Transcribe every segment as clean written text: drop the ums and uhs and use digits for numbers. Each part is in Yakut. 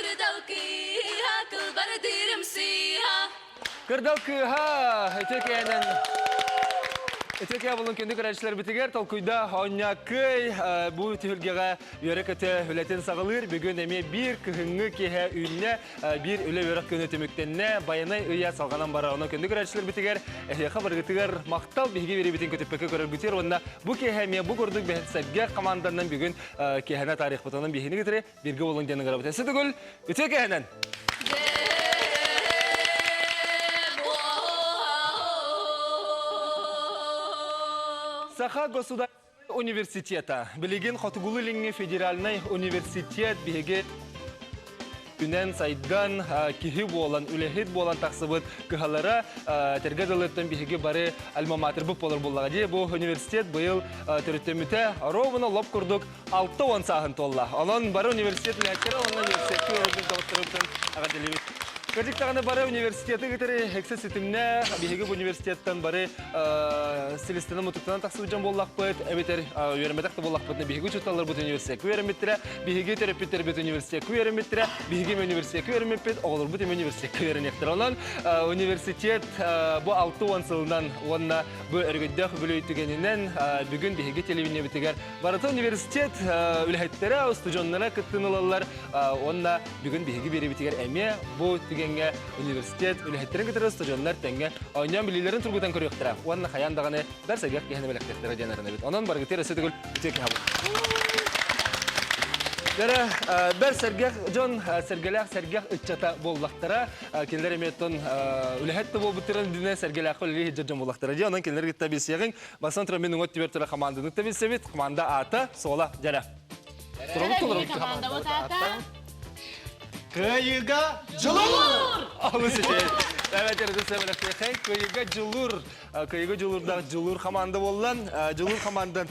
Кырдал кыыһа, кылбардыырым сыыһа. Кырдал кыыһа үтүө кээнэн Үтүө кээ булун күндү көрөөччүлэрбитигэр толкуйда оонньооккый бу түһүлгэҕэ үөрэ-көтө үлэтин саҕалыыр. Бүгүн эмиэ биир кыһыҥҥы киэһэ үүннэ, биир үлэ-үөрэх күнэ түмүктэннэ. Байанай ыйа салҕанан барар. Онон күндү көрөөччүлэрбитигэр эһиэхэ барыгытыгар махтал биһиги биэриибитин көтүппэккэ көрөргүтүгэр уонна бу киэһэ эмиэ бу курдук сэргэх команданан бүгүн киэһэни атаарыахпытынан биһини кытары Бииргэ буолуҥ диэн ыҥырабыт. Өссө төгүл үтүө кэһэнэн! Саха государственный университета. Билигин Хотугулуу-Илиҥҥи федеральнай университет биһиги үнэн сайдан киһи буолан, үлэһит буолан тахсыбыт кыһалара тэргэ дылыттан биһиги бары альма-матербыт буолар буллаҕа дии. Бу университет быйыл төрүттэммитэ ровно лоп курдук 60 сааһын туолла. Онон бары университет үлэһиттэрэ уонна университетка үөрэммит доҕотторубутун эҕэрдэлиибит. Кырдьык даҕаны бары университеты кытары эксэ ситимнээх, биһиги бу университеттан бары силистэнэн мутуктанан тахсыбыт дьон буоллахпыт, эбэтэр үөрэммэтэх да буоллахпытына биһиги учууталларбыт университекка үөрэммиттэрэ, биһиги төрөппүттэрбит университекка үөрэммиттэрэ, биһиги эмэ университекка үөрэммиппит, оҕолорбут эмэ университекка үөрэниэхтэрэ. Онон университет бу 60 сылынан уонна бу өрөгөйдөөх үбүлүөй түгэнинэн бүгүн биһиги телевидениебитигэр Барыта университет үлэһиттэрэ, устудьуоннара кыттыыны ылаллар уонна бүгүн биһиги биэриибитигэр эмиэ бу түгэҥҥэ университет үлэһиттэрин кытары устудьуоннар тэҥҥэ оонньоон билиилэрин тургутан көрүөхтэрэ уонна хайаан даҕаны бэр сэргэх киһини бэлэхтиэхтэрэ диэн эрэнэбит. Онон барыгытыгар өссө төгүл үтүө киһи Дэрэ, бэр сэргэх дьон, сэргэлээх сэргэх ыччата буоллахтара. Кинилэр эмиэ оттон үлэһит да буолбуттарын үрдүнэн сэргэлээххэ үлэлии сылдьар дьон буоллахтара. Дьэ, онон кинилэр кытта билсиэҕиҥ. Бастан туран мин уҥа өттүбэр турар хамаанданы билсэбит. Команда аата, суола, дьэрэ. Турабыт толорбут. Командабыт аата Кыайыыга дьулуур! Алыс үчүгэй. Эбэтэр сэмэлэхтиэхэй. Кыайыыга дьулуур. Кыайыыга дьулуурдаах дьулуур команда буоллан. Дьулуур командан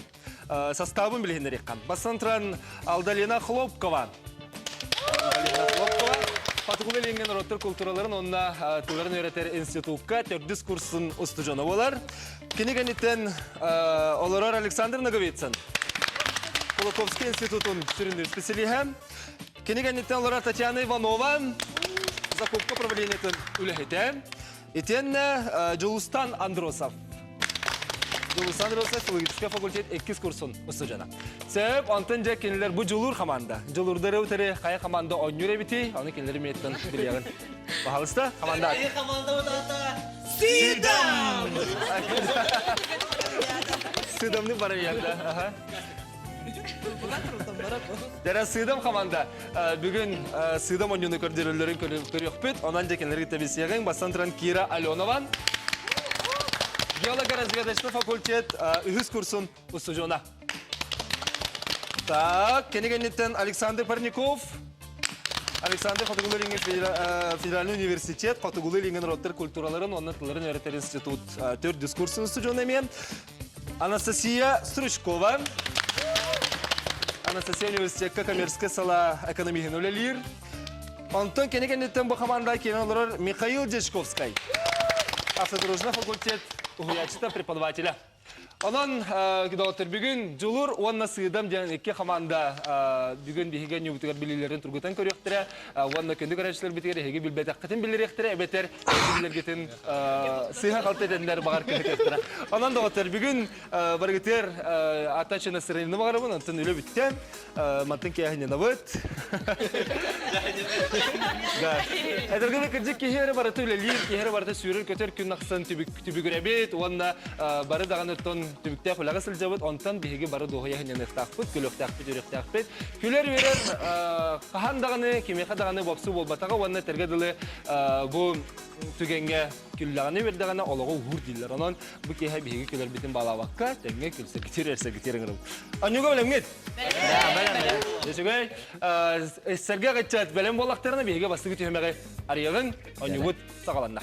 составын билиһиннэриэххэ. Бастан туран Алдалина Хлопкова. Алдалина Хлопкова. Хотугу Илиҥҥи норуоттар култуураларын уонна тылларын үөрэтэр институкка төрдүс курсун устудьуона буолар. Кини кэнниттэн олорор Александр Ноговицын, Кулаковский институтун сүрүннүүр специалиһэ. Кини кэнниттэн олорор Татьяна Иванова, закупка управлениетын үлэһитэ. Итиэннэ Дьулустан Андросов. Дьулустан Андросов филологическай факультет иккис курсун устудьуона. Сөп, онтон дьэ кинилэр бу дьулуур команда. Дьулуурдары утары хайа команда оонньуур эбитий, ону кинилэр миэттэн билиэҕин. Пожалуйста, команда. Команда Сыдам! Сыдамны барыйарда. Дәрә сыдам команда. Бүгүн сыдам оонньууну көрдөрөллөрүн көрүөхпүт. Онон дьэ кинилэр кытта билсиэҕиҥ. Бастан туран Кира Аленова. Геолого-разведочный факультет үһүс курсун устудьуона. Так, кини кэнниттэн Александр Парников. Александр Хотугулуу-Илиҥҥи федеральный университет Хотугулуу-Илиҥҥи норуоттар культураларын уонна тылларын үөрэтэр институт төрдүс курсун устудьуона эмиэ. Анастасия Стручкова. Анастасия университекка коммерческай салаа экономиһын үлэлиир. Онтон кини кэнниттэн бу команда киирэн олорор Михаил Дьячковскай. Автодорожный факультет уһуйааччыта преподавателя. Онон, доҕоттор, бүгүн Дьулур уонна Сыыдам диэн икки хамаанда бүгүн биһиги оонньуубутугар билиилэрин тургутан көрүөхтэрэ уонна күндү көрөөччүлэрбитигэр эһиги билбэтэххитин биллэриэхтэрэ эбэтэр эһиги билэргитин сыыһа-халты этэннэр баҕар кыһытыахтара. Онон, доҕоттор, бүгүн барыгытыгар аттачы настроение баҕарабын, онтон үлэ бүттэ. Мантан кээһиннэнабыт. Этэргэ кырдьык киһи эрэ барыта үлэлиир, киһи эрэ барыта сүүрэр-көтөр күн ахсын түбүгүрэбит уонна бары даҕаны оттон түбүктээх үлэҕэ сылдьабыт. Онтон биһиги бары дуоһуйа сынньаныахтаахпыт, күлүөхтээхпит, үөрүөхтээхпит. Күлэр-үөрэр хаһан даҕаны, кимиэхэ даҕаны бопсуу буолбатаҕа уонна этэргэ дылы бу түгэҥҥэ күллэҕинэ үөрдэҕинэ олоҕу уһуур дииллэр. Онон бу киэһэ биһиги күлэрбитин баалаабакка тэҥҥэ күлсэргитир, эрсэргитир ыҥырабыт. Анньуга бэлэмҥит? Үчүгэй. Сэргэх ыччат бэлэм буоллахтарына биһиги бастакы түһүмэҕи арыйаҕыҥ, оонньуубут саҕаланна.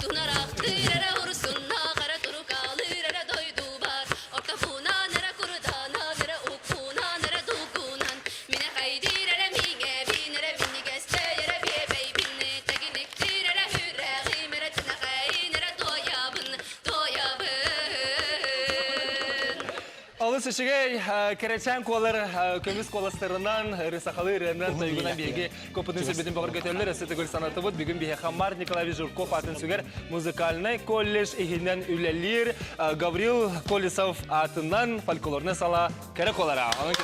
Тунараахтыыр эрэ урсуннаах эрэ турукаалыыр эрэ дойдубар Ортофунан эрэ курдаанан эрэ уккунан эрэ дугунан Минэхэйдиир эрэ миҥэбин эрэ минньигэстэй эрэ биэбэйбин Тэгиниктиир эрэ үрэҕим эрэ тинэхэйин эрэ туойабын туойабын Алыс. Олус үчүгэй кэрэчээн куолар көмүс куоластарынан ырысахалы ырыанан тойугунан биһиги копутун сүбэтин бөҕөргөтөллөр өссө төгүл санатыбыт. Бүгүн биһиэхэ Март Николаевич Жирков аатын сүгэр музыкальнай колледж иһинэн үлэлиир Гаврил Колесов аатынан фольклорнай сала кэрэ куолара. Онон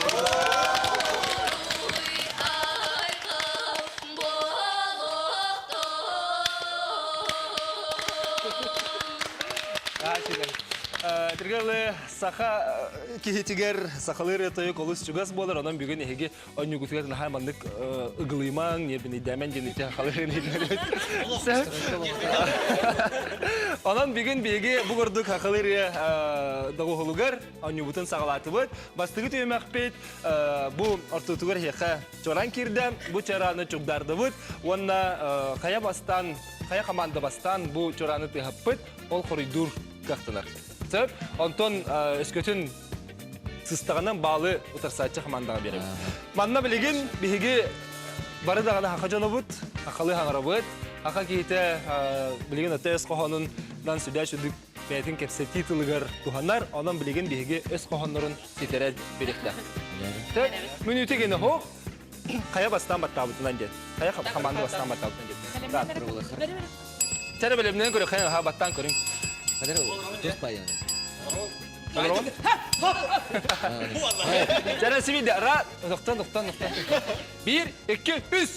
Тиргэлы саха киһитигэр сахалыы ырыа-тойук олус чугас буолар, онон бүгүн эһиги онньугутугар наһаа маннык ыгылыймаҥ, ньиэрбинэйдээмэн диэн ити сахалыы Онон бүгүн биһиги бу курдук сахалыы ырыа доҕуһулугар онньубутун саҕалаатыбыт. Бастакы түһүмэхпит бу ортотугар эһиэхэ чоран киирдэ. Бу чорааны чугдаардыбыт уонна хайа бастаан, хайа команда бастаан бу чорааны тыаһаппыт, ол хоруйдуур кыахтанар. Сөп. Онтон өскөтүн сыстаҕынан баалы утарсааччы хамаандаҕа биэрэбит. Манна билигин биһиги бары даҕаны хаха дьонобут, хахалы хаҥарабыт. Хаха киһитэ билигин өтө өс хоһоонунан сүдэ сүдүк бэйэтин кэпсэтии тылыгар туһанар. Онон билигин биһиги өс хоһооннорун ситэрэн бириэхтээх. Мүнүүтэ гене хоох хайа бастаан баттаабытынан диэн. Хайа хамаанда бастаан баттаабытынан диэн. Чэрэ бэлэмнэн көрө хайа ха баттаан көрүҥ. Тус баян. Чэрэ сибиде ра тоқтан тоқтан тоқтан. Бір, екі, үш.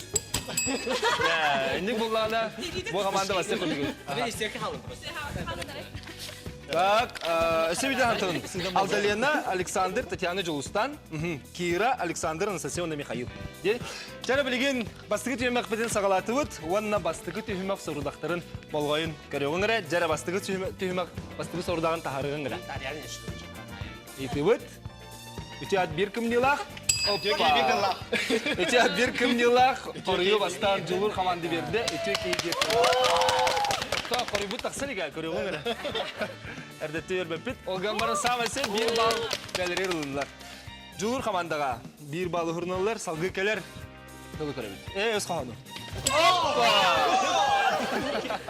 Инник буллаана бу команда басты көрдүгү. Так, өссө Антон. Алдалена, Александр, Татьяна Жолустан, Кира, Александр, Анастасия уонна Михаил. Чара билигин бастакы түһүмэхпитин саҕалаатыбыт уонна бастакы түһүмэх сорудахтарын болҕойун көрүөҕүҥ эрэ. Дьэрэ бастакы түһүмэх бастакы сорудаҕын таһаарыаҕыҥ эрэ. Ыйытыыбыт. Үтүө ат биир кымньыылаах. Оппа! Үтүө ат биир кымньыылаах. Хоруйу бастаан Дьулуур хамаанда биэрдэ. Үтүө киһи диэт. То хоруйбут тахсар игэ көрүөҕүҥ эрэ. Эрдэттэн үөрбэппит. Ол гынан баран саамай сөп биир балл бэлэригэр ылыннылар. Дьулуур хамаандаҕа биир баллы уһуруналлар, салгыы кэлэр тылы көрөбүт. Ээ, өс хоһоону. Оппа!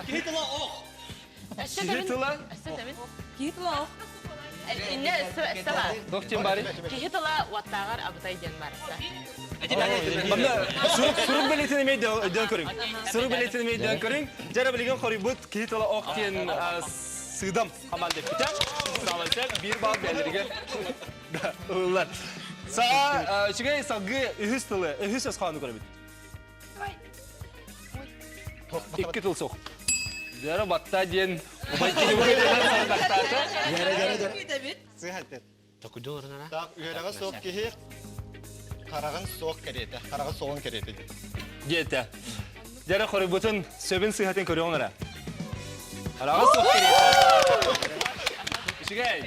Киһи тыла ох. Киһи тыла? Киһи тыла ох. Инне өссө бар. Туох диэн барый? Киһи тыла уоттааҕар абытай диэн барса. Манна сурук сурук бэлиэтин эмиэ өйдөөн көрүҥ. Сурук бэлиэтин эмиэ өйдөөн көрүҥ. Дьэ билигин хоруйбут киһи тыла ох диэн сыыдам хамаанда эппитэ. Саалайса биир балл бэлэригэр ылыллар. Саа үчүгэй салгыы үһүс тылы, үһүс өс хоһоону көрөбүт. Икки тыл суох. Дьара батта диэн убай киһи быһыытынан Дьара дьара дьара. Сыһатыр. Так, үөрэҕэ суох киһи хараҕын суох кэриэтэ, хараҕын суоҕун кэриэтэ диэн. Диэтэ. Дьара хоруйбутун сөбүн сыыһатын көрүөҥ эрэ. Хараҕа суох кэриэтэ. Үчүгэй.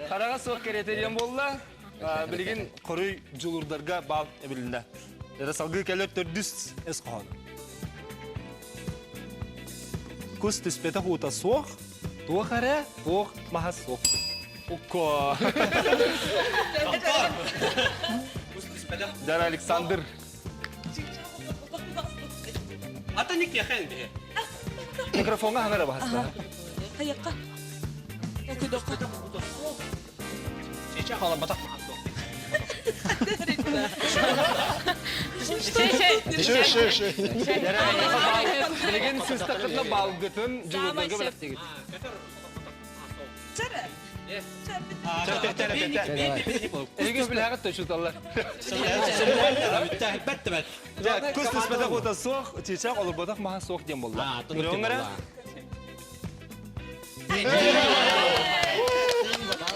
Хараҕа суох кэриэтэ диэн буолла. Билигин хоруй дьулуурдарга баал эбилиннэ. Эрэ салгыы кэлэр төрдүс эс хоһоон. Кус түспэтэх уута суох, туох эрэ, туох маһа суох. Укко. Дара Александр. Ата ник яхэн бе. Микрофонга ханара баһаста. Хайакка. Чече хала батак Билигин сыстакытна балгытын дьулурдарга бэлэхтигит. Эһиги билэҕит төчуталлар. Кус түспэтэх уота суох, чыычаах олорботох маһа суох диэн буолла. Көрөҥ эрэ?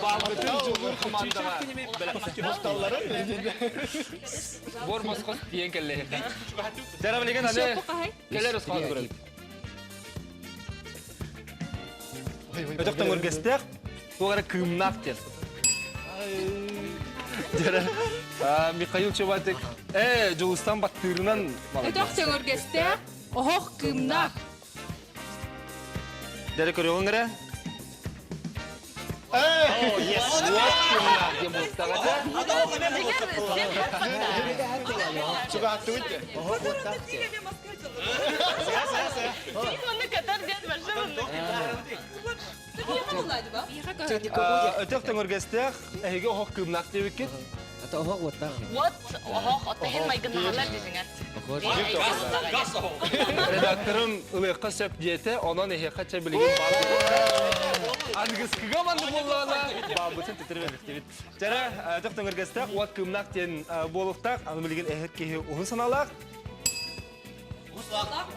Баалгытын дьулуур хамаандаҕа Бор босхос тиийэн кэллэ. Дьара билигин аны кэлэр ысхаан көрөбүт. Өтөх төҥүргэстээх, туох эрэ кыымнаах диэн. Дьара Михаил Чубатик ээ Дьулустан баттыырынан Өтөх төҥүргэстээх, оһох кыымнаах. Дьэрэ көрүөҕүҥ эрэ. Уот кыымнаах диэн буолтаҕата. Өтөх төҥүргэстээх, эһиги оһох кыымнаах диэбиккит. Ата оһох уоттаах. Уот оһох оттоһин майгыннаһаллар дизиңер. Газ оһох. Редакторым ылыахха сөп диэтэ, онон эһиэхэ чэ билигин баал. Аныгыскыга маннык буоллаҕына баалбытын титирбэбиттибит. Чэрэ, өтөх төҥүргэстээх, уот кыымнаах диэн буолуохтаах, аны билигин эһэр киһи уһун санаалаах.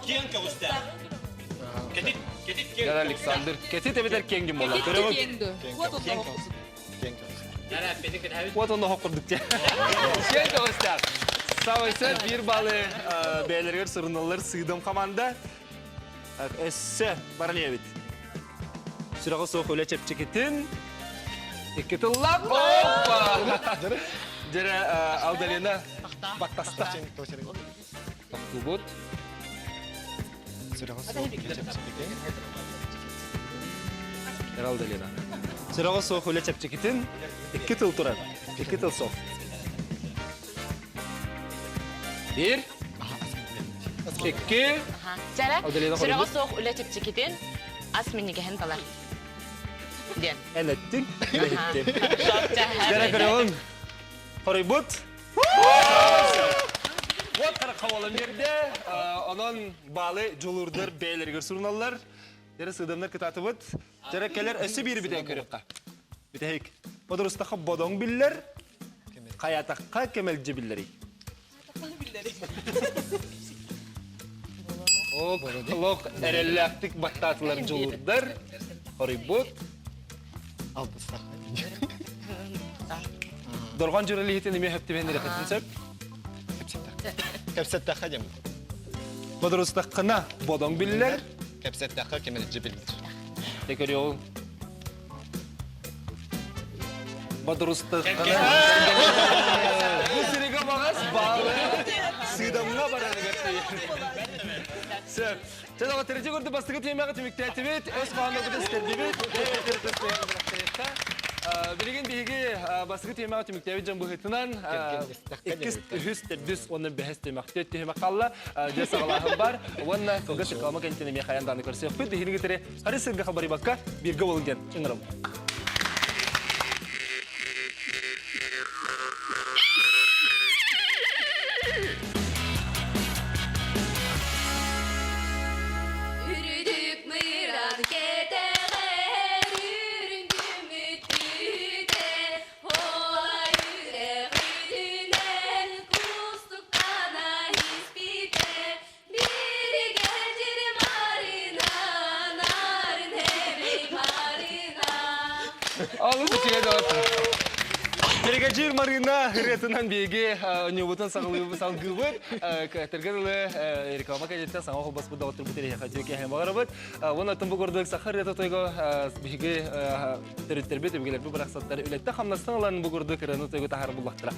Киэҥ көҕүстээх. Кэтит, кэтит киэҥ. Александр, кэтит эбэтэр киэҥ дьон буолла. Кэтит киэҥ дуо? Уот онно оһох Киэҥ көҕүстээх. Уот онно оһох курдук дьэ. Киэҥ көҕүстээх. Саамай биир балы бэйэлэригэр суруналлар сыыдам команда. Өссө баран иһэбит. Сүрэҕэ суох үлэ чэпчэкитин икки тыллаах. Опа! Дьэрэ Алдалена баттаста. Тохтуубут. Сүрэҕэ суох үлэ чэпчэкитин. Эралдалина. Сүрэҕэ суох үлэ чэпчэкитин икки тыл турар. Икки тыл суох. Биир. Икки. Чара, сүрэҕэ суох үлэ чэпчэкитин ас минньигэһин талар. Диэн. Эн эттиҥ, мен иһиттим. Дьэрэ көрөҕүн. Хоруйбут. Вот харахха буолан биэрдэ. Онон баалы дьулуурдар бэйэлэригэр суруналлар. Дьэрэ сыыдамнар кытаатыбыт. Дьэрэ кэлэр өссө биир бүтэн көрүөххэ. Бүтэһик. Бодурустахха бодоҥ биллэр, хайатахха кэмэлдьи биллэрий. Ок, олох эрэллээхтик баттаатылар дьулуурдар. Хоруйбут. Алтыстах. Дорҕоон дьүрэлиһитин эмиэ хөптүбэн ирэхэтин сөп. Кэпсэттэххэ диэн. Бодурустаххына бодоҥ биллэр. Кэпсэттэххэ кэмэлдьи биллэр. Дэ көрүөҕүҥ. Бодурустаххына Бу сиригэ баҕас баалы сыыдамҥа барарыгар Сөп. Чэ, доҕоттору, курдук бастакы тиэмэҕэ түмүктээтибит, өс хоһооннорбутун ситэрдибит. Билигин биһиги бастакы тиэмэҕэ түмүктээбит дьон быһыытынан иккис, үһүс, төрдүс уонна бэһис түмэх түөрт түһүмэх хаалла. Дьэ саҕалааһын бар уонна кылгас реклама кэнниттэн эмиэ хайаан даҕаны көрсүөхпүт. Биһиги кытары хары сырга хабарыйбакка бииргэ буолуҥ диэн ыҥырабын. Үрдүк мыран кэтэҕэр үрүҥ күммүт түүтэ, Ой, үрэх үрдүнэн кустуктана испитэ, Биригэдьир Марина, нарын эбэй Марина. Олус үчүгэй доҕоттор. Биригэдьиир Марина ырыатынан биһиги ньуубутун салгыыбыт. Тэргэ дылы реклама кэнниттэн саҥа холбоспут доҕотторбут эриэхэ үтүө киэһэ баҕарабыт. Уонна оттон бу курдук саха ырыата тойго биһиги төрүттэрбит, өбүгэлэрбит барахсаттар үлэттэн-хамнастан ылан бу курдук ырыаны тойгу таһаар буллахтара.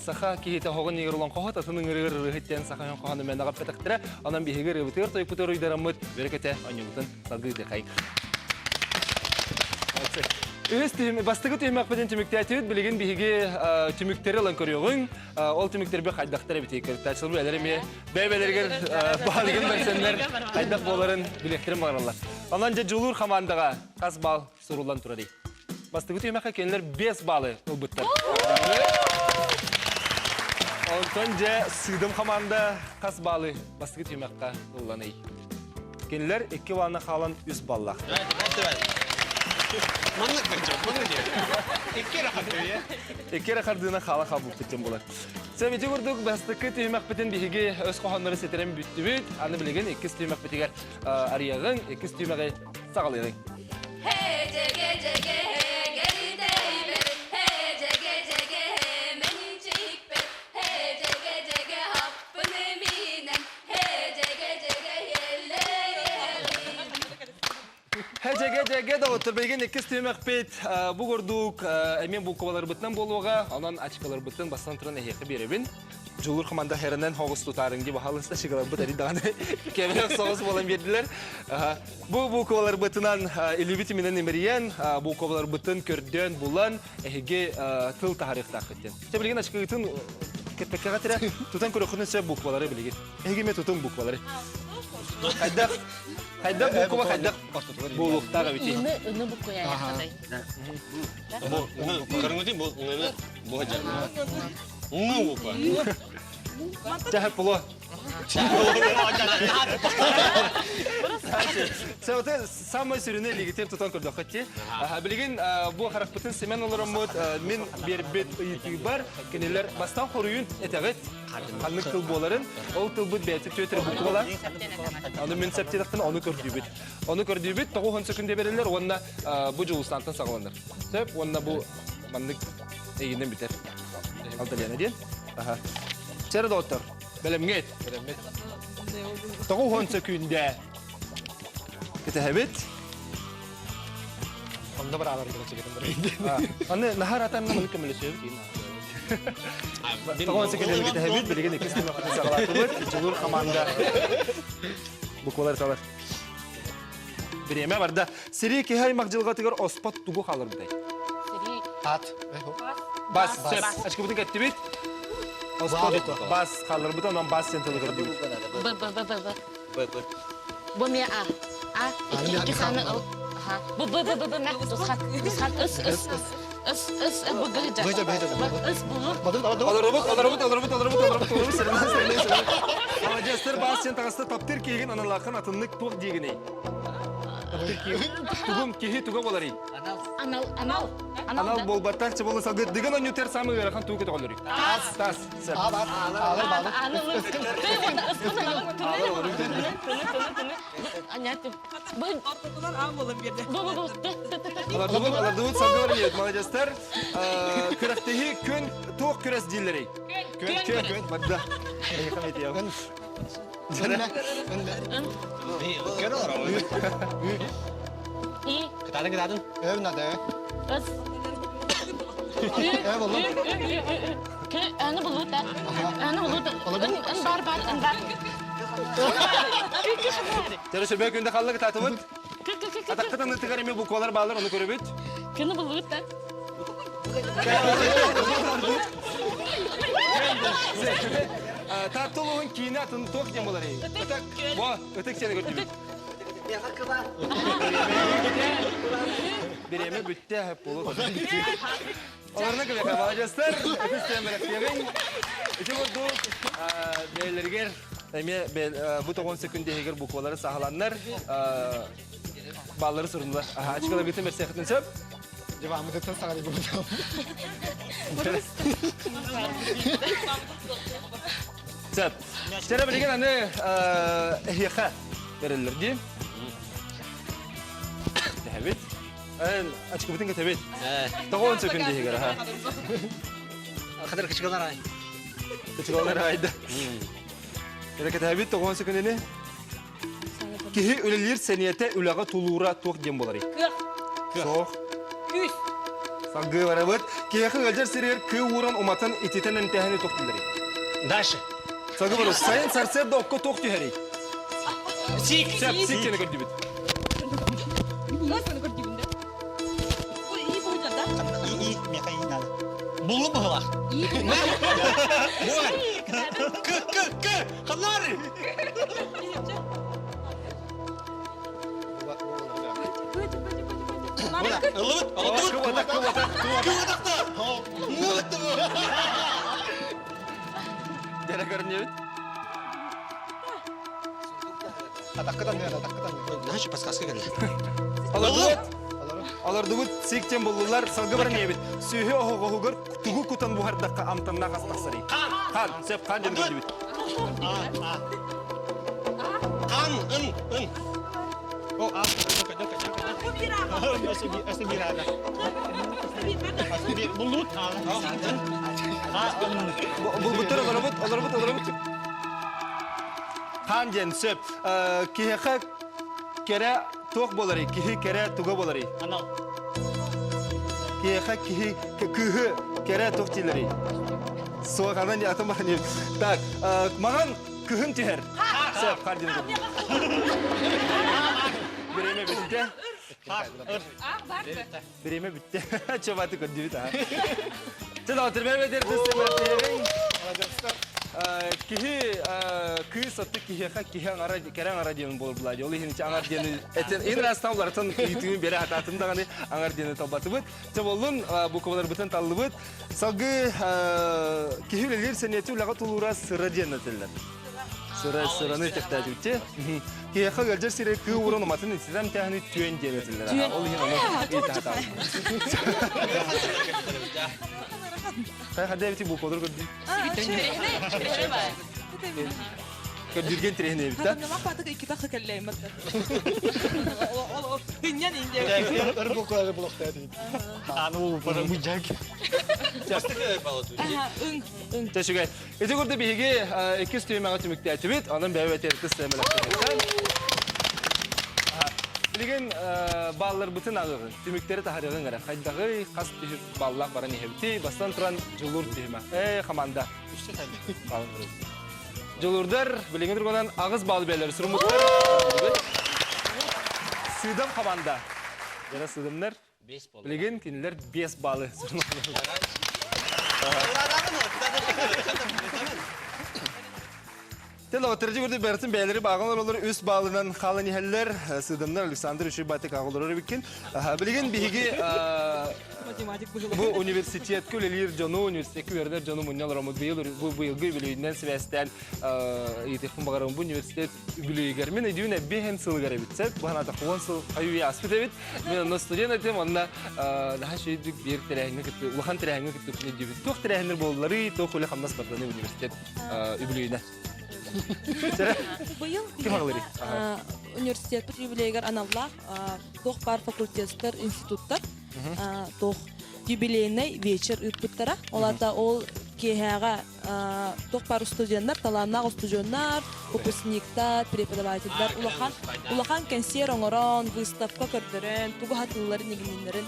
Саха киһитэ оһоҕун иигэр олоҥхоһут, атын ыҥырыгар ырыаһыт диэн саха хоһоону мээнэ эппэтэхтэрэ. Онон биһиги ырыабытыгар тойукпутугар уйдараммыт, бөрөкөтө оонньуубутун салгыы ыытыахайыҥ. Үһүс түһүм, бастакы түһүмэхпитин түмүктээтибит. Билигин биһиги түмүктэри ылан көрүөҕүҥ. Ол түмүктэрби хайдахтар эбитий? Көрүктааччылар бэйэлэр эмиэ бэйэ-бэйэлэригэр баалыгын бэрсэннэр хайдах буоларын билиэхтэрин баҕараллар. Онон дьэ дьулуур хамаандаҕа хас баал суруллан турарый? Бастакы түһүмэххэ кинилэр 5 баалы ылбыттар. Онтон дьэ сыыдам хамаанда хас баалы бастакы түһүмэххэ ылланый? Кинилэр 2 баллына хаалан 3 баллаах. Маннык бачча, маннык диye. Икки эрэ хардыы. Икки эрэ хардыына хаала хаалбыппыт диэн буолар. Сэмити курдук бастакы түһүмэхпитин биһиги өс хоһооннору ситэрэн бүттүбүт. Аны билигин иккис түһүмэхпитигэр арыйаҕыҥ, иккис түһүмэҕи саҕалыаҕыҥ. Дьэгэ-дьэгэ доҕоттор, билигин иккис түһүмэхпит бу курдук эмиэ буукубаларбытынан буолуоҕа, онон ачыкаларбытын бастан туран эһиэхэ биэрэбин. Дьулуур команда хэрэнэн хоҕус тутаарыҥ дии баһаалыста чыгаларбыт эри даҕаны кэмэ соҕус буолан биэрдилэр. Бу буукубаларбытынан илиибит иминэн имэрийэн, буукубаларбытын көрдөөн булан, эһиги тыл таһаарыахтааххыт диэн. Чэ, билигин ачыкыгытын... Кэппэккэҕэ тирэ тутан көрөххүнүн сөп буквалары билигин. Эһиги эмиэ тутуҥ буквалары. Хайдах хайдах буква хайдах буолуохтаах эбитий? Ины ины буквуяяхатай. Бу көрүҥүтүн бу ыңыны бу жа. Ыңы буква. Чаһы пуло. Сәуте самай сүрүнэ лигитер тутан көрдөххө ти. Билигин бу харахпытын симэн олороммут мин биэрбит ыйытыыбар кинилэр бастан хоруйун этэҕит ханнык тыл буоларын ол тылбыт бэйэтэ түөтэр буквала ону мин септиэтэхпин ону көрдүүбүт ону көрдүүбүт тоҕу секунда береллер уонна бу дьулустаантан саҕаланар сөп уонна бу маннык эйигинэн бүтэр Алталена диэн Чэрэ доҕоттор бэлэмҥит 90 сөкүүндэ кэтэһэбит Онно бараалар чигитин барайын. Аны наһаар атанна маны көмөлөсөбүт. Тоҕон секүндэ кэтэһэбит, билигин иккис түмэхпитин саҕалаатыбыт. Дьулуур хамаанда буквалар талар. Бириэмэ барда. Сири киһи аймах дьылҕатыгар оспот тугу хааларбытай? Сири Ат. Бас, сөп. Ачкыбытын кэттибит. Оспот бас хааларбыта, онон бас диэн тылы көрдүбүт. Б Б Б Б Б. Б Б. Бу мне А. А. Икки саны ыл. Аха. Б Б Б Б Б мә тусхат. Тусхат ыс ыс. Ыс ыс б г ж. Б Ж Б Ж. Б ыс б л. Олоробут, олоробут, олоробут, олоробут, олоробут, олоробут, сэрэнэ, сэрэнэ, сэрэнэ. Маладьыастар баас сен таҕыста таптыыр киһигин аналаахын атыннык туох диигиний? Таптыыр киһи тугум киһи туга буоларый? Анал. Анал анал. Анал буолбаттар чыбылы салгы дыгын онньутер самый ыарахан тугу көтөҕөлөрүй? Тас, тас. Сөп. Алардыбыт, алардыбыт салгы барыйыт, молодецтар. Күрэхтэһии күн туох күрэс дииллэрий? Күн, күн, күн, барда. Эйиэхэ этиэҕин. Көр олорор. И. Кытаатын, кытаатын. Өр нада. Ыс. К аны булута. Аны булута. Ын бар бар ын бар. Тере сөбө күндө халлык татыбыт. Атаккытын ытыгар эми буквалар баалар ону көрөбүт. Кını булута. Таттылуһун киинэ атын туох диэн болар Ытык. Бо, ытык сені көрдүбүт. Бириэмэ бүттэ, болу. Оларны кыбека маладьыастар, ытыс бэлэхтиэҕиҥ. Ити курдук бэйэлэригэр эмиэ бу тоҕон секунда иһигэр буквалары саһаланнар баллары сурунулар. Ачкаларгытын бэрсиэххитин сөп. Дьыбааммытыттан саҕалыы бу. Сөп. Чэрэ билигин аны эһиэхэ береллер дии. Тэһэбит. Ачкыбытын кэтэбит. Тоҕон сөкүн диһигэр аха. Хадыр кычкалар ай. Кычкалар айда. Эрэ кэтэбит тоҕон сөкүнүнү. Киһи үлэлиир сэниэтэ үлэҕэ тулуура туох диэн буоларый? Кыах. Суох. Күүс. Салгыы барабыт. Киһиэхэ ыалдьар сиригэр кыы ууран уматан ититэн эмтээһини туох дииллэрий? Дальше. Салгыы барабыт. Сайын сарсыарда окко туох түһэрий? Сик. Сөп, сик диэни көрдүбүт. И, меха и надо. Булу быһылах. К, к, к, ханнары. Ылыбыт, Кыбатак, кыбатак, кыбатак. Дәрә көрүнүбүт. Атаккытан атаккытан. Знаешь, подсказка кэллэ. Олордубут. Олордубут сиктен буллулар салгы баран ебит. Сүүһү оһоҕоһугар тугу кутан буһардахха амтаннаах ас тахсарый. Хан, сөп хан диэн көрдүбүт. Хан, ын, ын. О, а, Буллут. Булбуттар олоробут, олоробут, олоробут. Хан диэн сөп. Киһиэхэ кэрэ туох буоларый? Киһи кэрэ туга буоларый? Анал. Киһиэхэ киһи кыыһы кэрэ туох дииллэрий? Суох, анан атын бахан Так, маҕан кыһын түһэр. Сөп, хан диэн Бириэмэ бүттэ. Бириэмэ бүттэ. Чобаты көрдүбүт аа. Чэ, доҕоттор, бэрбэтэр тыс Маладьыастар. Киһи кыыс отты киһиэхэ киһи аҥара кэрэ аҥара диэн буолар була ол иһин аҥар диэни этен ин растан уларытан ыйытыыны бере атаатын даҕаны аҥар диэни талбатыбыт. Чэ боллун букваларбытын таллыбыт. Салгыы киһи үлэлиир сэниэти үлэҕэ тулуура сыра диэн этиллэр. Сыра сыраны тэхтээдүтте. Киһиэхэ ыалдьар сире кыы ууран уматын ититэн тээһини түөн диэн этиллэр. Ол иһин ону ыйытаатаҕым. Хайа эбити буквалар көрдүү. Көрдүүрген тирэһин эбит да. Төшүгэй. Ити курдук биһиги иккис түһүмэҕи түмүктээтибит. Онон бэйэ бэйэтэ Билигин баалларбытын аҕыаҕыҥ, түмүктэри таһарыаҕыҥ эрэ. Хайдаҕый, хас түһүк баллаах баран иһэбитий? Бастан туран Дьулуур түһүмэх. Ээ, команда. Дьулуурдар билиҥҥи туругунан аҕыс баал бэлэр суруммуттар. Сыдам команда. Дьара сыдамнар. Билигин кинилэр 5 баллы суруммуттар. Тело көрдө бэртин бэйэлэри бааҕан олороллор үс баалынан хаалан иһэллэр. Сыдамнар Александр Үчүгэй олорор эбиккин. Билигин биһиги бу университетка үлэлиир дьону, университекка үөрэнэр дьону мунньа олороммут. Быйыл бу быйылгы үбүлүөйүнэн сибээстээн ыйытыахпын баҕарабын. Бу университет үбүлүөйүгэр мин өйдүүн эбби сылыгар эбит. Сөп, бу санаатахха 10 сыл хайыы ааспыт эбит. Мен онно студент этим, онно наһаа үчүгэйдик биир тэрээһиҥҥэ кытты, улахан тэрээһиҥҥэ кыттыбытын өйдүүбүн. Туох тэрээһиннэр буолларый, туох үлэ хамнас барданы университет үбүлүөйүнэ? Быйыл университетпыт юбилейыгар аналлаах туох баар факультеттар, институттар туох юбилейный вечер ыыппыттара. Ол аата ол киэһээҕэ туох баар студеннар, талааннаах устудьуоннар, выпускниктар, преподавателлэр улахан улахан кэнсиэр оҥорон, выставка көрдөрөн, тугу хатылларын игиннэрин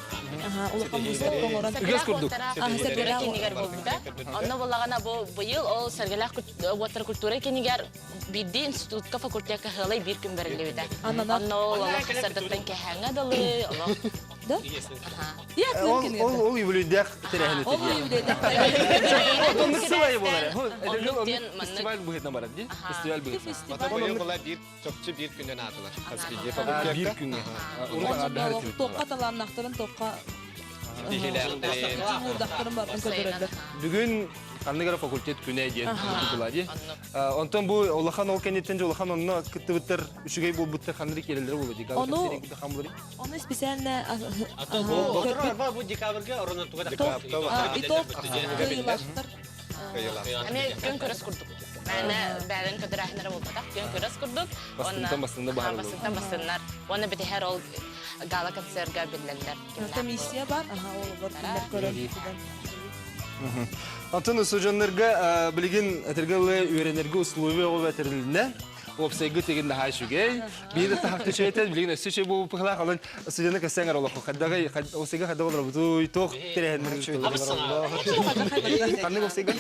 улахан выставка оҥорон. Үгэс курдук. Сэргэлээх кинигэр буолбута. Онно буоллаҕына бу быйыл ол Сэргэлээх уоттар культура кинигэр биирдии институтка факультекка сыалай биир күн бэриллибитэ. Онно ол олох сардаттан кэһээҥҥэ дылы, олох Да? Ол ол ол юбилейдээх тэрээһин Ол юбилейдээх тэрээһин. Оннук сылайы буолар. Фестиваль быһыытынан барар дии. Фестиваль быһыытынан. Быйыл була биир чопчу биир күнүн аатылар. Хас биирдии Биир күҥҥэ. Туохха талааннаахтарын туохха дьулуурдаахтарын барытын көрдөрөллөр. Бүгүн ханнык эрэ факультет күнэ диэн була дии. Онтон бу улахан ол кэнниттэн же улахан онно кыттыбыттар үчүгэй буолбуттар ханнык киирэллэрэ буолуо дии. Ону Ону специально Бу декабрьга оронотуга итог кыайыылаахтар. Эмиэ күн көрөс курдук. Мээнэ бэйэбин көдөрөөһүннэрэ буолбатах. Күн көрөс курдук. Бастыҥтан бастыҥна баһар Бастыҥтан бастыҥнар. Уонна битиһэр ол гала-концерга биллэллэр. Комиссия бар. Аха, ол олор кинилэр көрөр. Антон устудьоннарга билигин этэргэ дылы үөрэнэргэ условия оҕо бэтэрилинэ. Уопсайга тигин наһаа үчүгэй. Биир таһахты үчүгэй билигин өссө үчүгэй буолбуппухлаах алын студенты кэссэҥ эр олоххо хайдагай уопсайга хайдах олоробутуй туох тэрээһиннэр Ханнык уопсайга?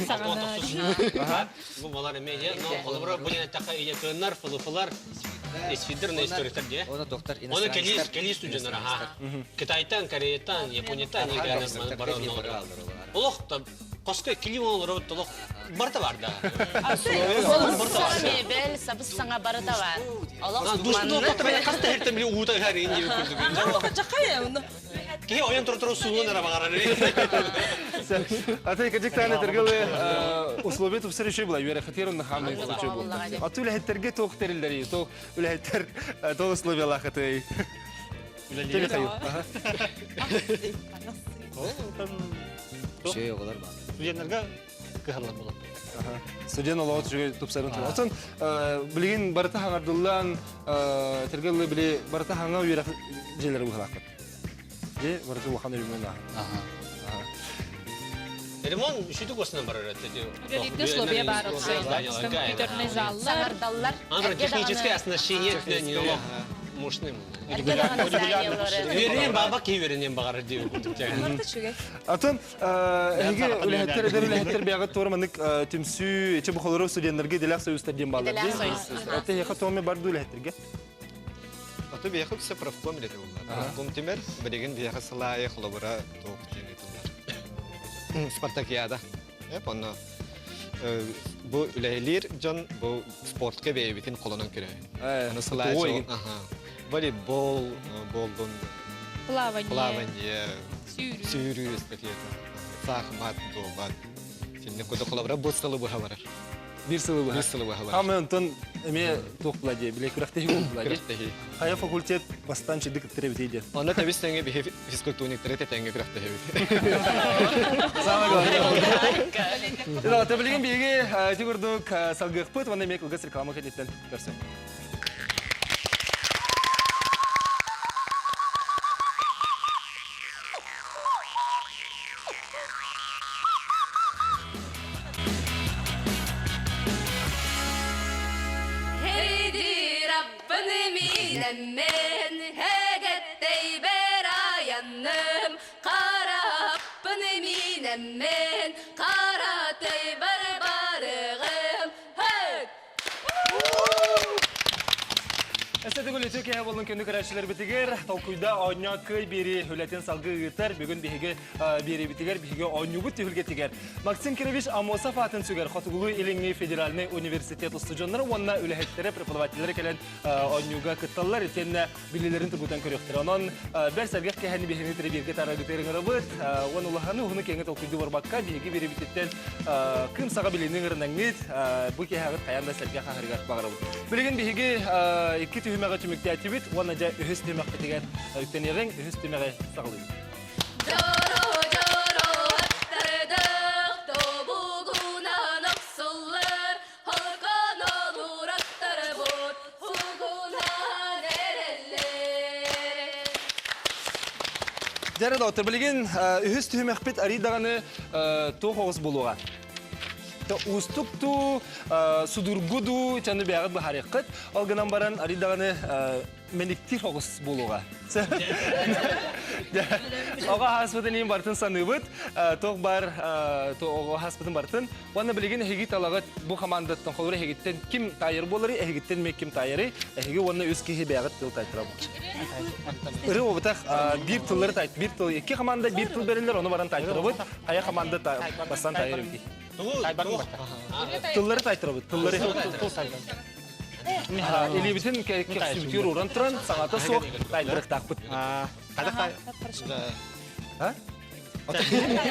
Бу балар эмиэ но холобура бу диэн эттэххэ ийэтыаннар, фылыфылар, исфидер на историктар дии. Оны доктор Оны кэлии кэлии студеннар аха. Китайтан, Кореяттан, Японияттан играны бары Олох та қосқа кили олору толох барта бар да. Мебель, сабыс саҥа барыта бар. Олох Душ доктор мен хаста хертем били уута хар инди күрдүк. Жакай, Киһи ойон тура суунун эрэ баҕарар. Ата кадиктааны тергалы условия тупсар еще была үөрэхэтиэр онно хаамай случай буолла. Аты үлэһиттерге туох тэриллэри, туох үлэһиттер туох условиялаахыты. Теле Şey оҕолор бар. Студентлерге кыһаллар болот. Студент олоҕу түшүгэй тупсарын тула. Оттон билигин барыта хаҥардыллан тергелли били барыта хаҥа үөрэх дьиэлэри быһалаахпыт. Дьэ барыта улахан өрүмөн ааһа. Ремонт үшүтүк осынан барар это. Үлэлииргэ условия баар компьютерный заллар. Саҥардаллар. Андра техническое оснащение не мощным. Эргэ даҕаны зданиелары. Үөрэнэн баба киһи үөрэнэн баҕарар диye курдук. Атын эһиги үлэһиттэр эдэр үлэһиттэр бэйэҕит туора маннык түмсүү ичи бухалары студеннарга идэлээх союзтар диэн бааллар. Идэлээх союз. Это эһиэхэ туоми бар дуу үлэһиттэргэ? Аты биэхэ үксэ профком үлэтэ буолла. Профком түмэр, билигин биэхэ сыл аайы холобура туох диэн ыытыллар. Спартакиада. Эп онно. бу үлэлиир дьон бу спортка бэйэбитин холонон көрөһүн. Аны сылаачы волейбол буоллун, Плавание. плавание, Сүүрүү. сүүрүү эстафета, саахымат, дуобат. Синне куда холобура бу сылы быһа барар. Биир сылы быһа. Биир сылы быһа барар. Ама онтон эмиэ туох була дии, биле күрэхтэһии буолла дии. Күрэхтэһии. Хайа факультет бастаан чэдик кыттар эбитий диэн. Онно тэбис тэҥэ биһи физкультурниктары тэтэҥҥэ күрэхтэһэбит. Самое главное. Да, билигин биһиги ити курдук салгыахпыт уонна эмиэ кылгас реклама кэнниттэн көрсөн. Heydi Rabbini minemmen Hegettey berayanım Karappını minemmen Karatey barbarığım Hey! Эссе төгүл үтүө киһи болун күндү көрөөччүлэрбитигэр толкуйда оонньоо кый биэри үлэтин салгыы ыытар бүгүн биһиги биэрибитигэр биһиги оонньуубут түһүлгэтигэр Максим Кирович Амосов аатын сүгэр Хотугулуу-Илиҥҥи федеральнай университет устудьуоннара уонна үлэһиттэрэ преподавателлэрэ кэлэн оонньууга кытталлар итиэннэ билиилэрин тургутан көрүөхтэрэ. Онон бэр сэргэх кэһэни биһиги бииргэ тарагытыыр ыҥырабыт. Уон улаханы уһуну киэҥи толкуйдуу барбакка биһиги биэрибититтэн кым саҕа билиини ыҥырынаҥҥыт бу киэһэҕит хайаан да сэргэх аһарыгар баҕарабыт. Билигин биһиги икки түһүмэҕи түмүктээтибит уонна дьэ үһүс түһүмэхпитигэр үктэниэҕиҥ, үһүс түһүмэҕи саҕалыыбыт. Жоро, жоро, аттардах, тобугунан охсуллар, Холкон олураттарбыт, сугунан эрэллэр. Дьэ, доктор, билигин үһүс түһүмэхпит арый даҕаны туох оҕус буолуоҕа? Уустук дуу, судургу дуу, чаны бэйэҕит быһаарыаххыт. Ол гынан баран арый даҕаны мэниктиир оҕус буолуоҕа. Оҕо ааспытын иһин барытын саныыбыт. Туох бар оҕо ааспытын барытын. Уонна билигин эһиги талаҕыт бу командаттан холобур эһигиттэн ким таайар буоларый, эһигиттэн эмиэ ким таайарый, эһиги уонна үс киһи бэйэҕит тыл таайтарабыт. Ыры обутах биир тыллары тай биир тыл икки команда биир тыл берилер, ону баран таайтарабыт. Хайа команда бастан таайар эбитий? Тыллары таайтарабыт, тыллары. Илиибитин көхсүбүтүгэр ууран туран, саҥата суох таайтарыахтаахпыт.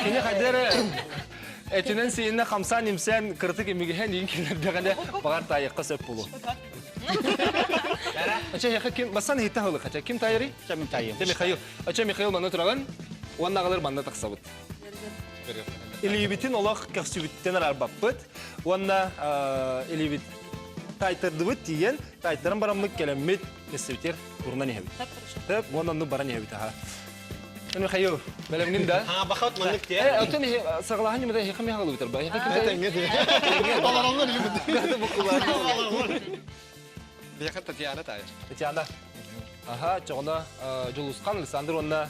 Кини хайда эрэ этинэн сиинэ хамсаан-имсээн кыратык имигэһэн иин киллэрдэҕинэ баҕар таайыахха сөп буолуо. Ача яха ким бастан иһиттэ халык ача ким таайарый? Ча мин таайым. Ча Михаил. Ача Михаил манна тураҕын уонна аҕалар манна тахсабыт. Илиибитин олох көхсүбүттэн араарбаппыт уонна илиибит таайтардыбыт тиийэн таайтаран бараммыт кэлэммит мессебитер урунан иһэбит. Тэп уонна оннук баран иһэбит аха. Михаил, бэлэмҥин да? Аа, бахат маннык тиэ. Э, оттон саҕалааһын ньымата эһиэхэ михаил бутар ба. Эһиэхэ ким Тэҥҥэ Олороллор илибит. Биэхэ Татьяна таайар. Татьяна. Аха, чоҕуна Дьулусхан, Александр уонна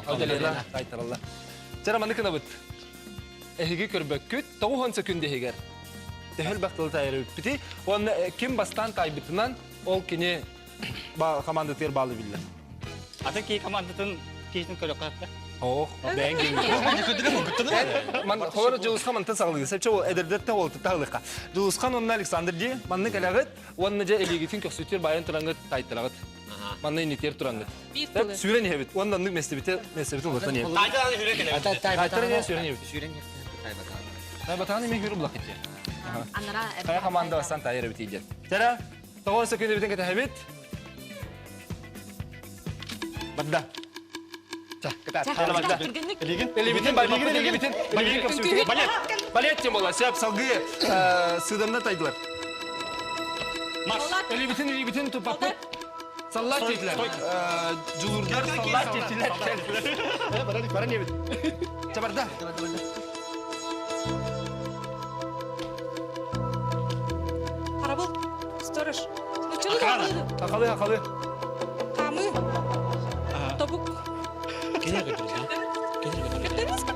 Анталена таайтараллар. Чара маннык гынабыт. Эһиги көрбөккүт, 90 секүндэ иһигэр төһө элбэх тылы таайар эбиппитий. Уонна ким бастаан таайбытынан ол кини командатыгар баалы биллэр. Атын киһи командатын киһитин көрөххө сөптө. Ох, бэйэҥ киһи. Холор Дьулусхан мантан саҕалыыр. Сепче ол эдэрдэртэн ол тутаалыха. Дьулусхан уонна Александр дии маннык элэҕит уонна дьэ илиигитин көхсүтүр байан тураҥҥыт тайтараҕыт. Манна иннитиэр тураҥҥыт. Сүүрэн иһэбит. Уонна оннук местебите местебитин уларытан иһэбит. Тайтаран хүрэ кэлэбит. Тайтаран иһэн сүүрэн иһэбит. Тайбатаан имэ хүрү булак итиэр. Хайа команда бастан тайыр эбит диэн. Тара, тоҕо сөкүнүбүтүн кэтэһэбит. Барда. Элибитин, элибитин, элибитин, балет, балет тем була, сәп салгы сыдамна тайдылар. Элибитин, элибитин тупаппыт. Саллат тетилер. Жулурдар саллат тетилер. Бара небит. Чабарда. Харабыл, сторож. Акалы, акалы. Камы. Тобук.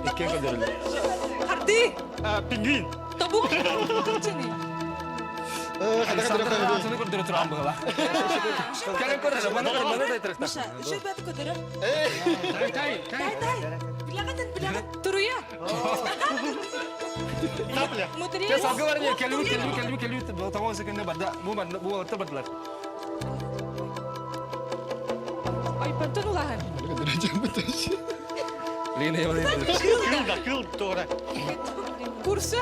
Иккен көдөрүллэр. Харды. Пингвин. Тобук. Александр көрдөрө туран быһыла. Кэлэн көрөр, маны көр, маны тайтырыкта. Миша, үчүгэй бэт көтөрөр. Тай, тай, тай. Тай, тай. Билэҕин, билэҕин. Туруйа. Чэ, салгы бар не, кэлбит, кэлбит, кэлбит, кэлбит. Тоҕо секунда барда. Бу барда, бу уолаттар бардылар. Ойпонтон улахан. Лина, Лина. Кыл да, кыл туора. Курса.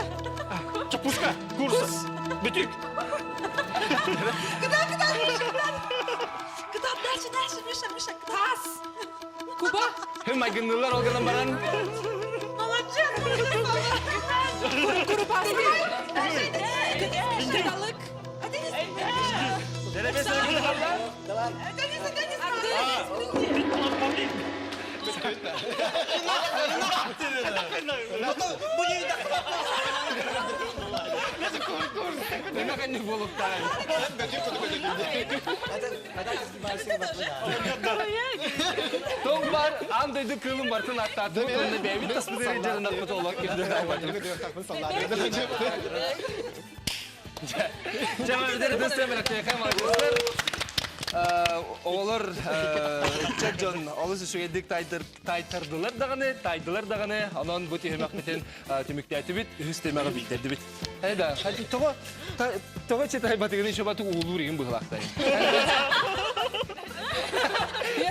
Чапушка, курса. Бүтүк. Куда, куда, Миша, куда? Куда, дальше, дальше, Миша, Миша, Тас. Куба. Хым майгыннылар ол гынан баран. Молодец! Курупаски. Кыталык. Тоң бар, аан дойду кыылын бартын аттаатыбыт, уонна бэйэбит таспытыгар дьарынаппыт олох кирдэ Оҕолор ыччат дьон олус үчүгэйдик таайтардылар даҕаны, таайдылар даҕаны, онон бу түһүмэхпитин түмүктээтибит, үһүс темаҕа билдэрдибит. Хайда, тоҕо тоҕо читайбатыгын еще батык уулуур игин быһылаахтай.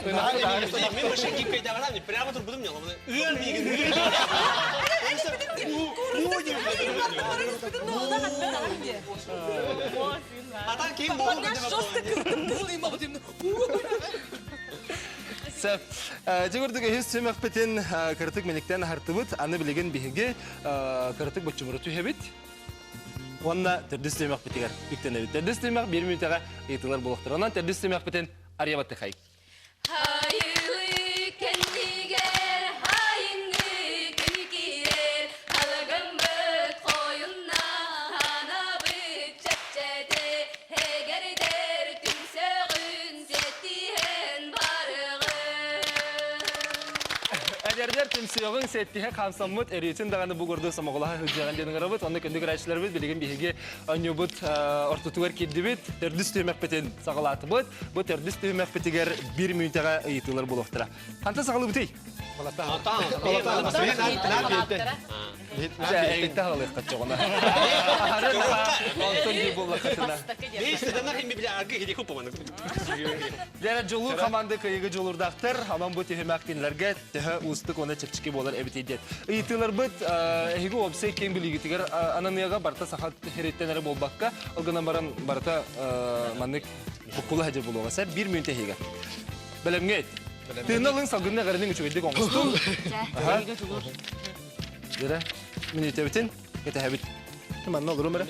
Мен вообще киппейдагана прямо турбудум не ломаны. Ыар миигин. Атан ким болу Сөп. Дьэ курдук үһүс сүмэхпитин кырытык мэниктэн аһартыбыт. Аны билигин биһиги кырытык боччумуру түһэбит. Уонна төрдүс түһүмэхпитигэр үктэнэбит. Төрдүс түһүмэх биир мүнүүтэҕэ ыйытыылар буолуохтара. Онон төрдүс түһүмэхпитин арыйа баттыхай. Хайылы кэннигэр хайыҥҥы күн киирэр, Халыгыммыт хойунна ханабыт чэпчэтэ, Эгэрдэр түмсөҕүн сиэттиһэн барыҕын. Эдэрдэр түмсүөҕүҥ сэттиһэ хамсаммыт өрүүтүн даҕаны бу курдук сомоҕолоһо сылдьыаҕын диэн ыҥырабыт. Онно күндү көрөөччүлэрбит билигин биһиги оонньуубут ортотугар киирдибит. Төрдүс түһүмэхпитин саҕалаатыбыт. Бу төрдүс түһүмэхпитигэр биир мүнүүтэҕэ ыйытыылар буолуохтара. Хантан саҕалыыбытый? Эйиттэ хаалыахха чоҕуна. Онтон дии буоллаххытына. Дьэ, дьулуур команда кыайыыга дьулуурдаахтар. Онон бу түһүмэх кинилэргэ төһө уустук уонна чэпчэки буолар эбитий диэн. Ыйытыыларбыт эһиги уопсай киэҥ билиигитигэр ананыаҕа барыта саха сириттэн эрэ буолбакка, ол гынан баран барыта маннык буккула сылдьар буолуоҕа. Сэр биир мүнүүтэ эһигэ. Бэлэмҥэ Тыына ылыҥ салгынна эҕэринин үчүгэйдик оҥостуҥ. Дьэрэ, мүнүүтэбитин кэтэһэбит. Манна олорум эрэ.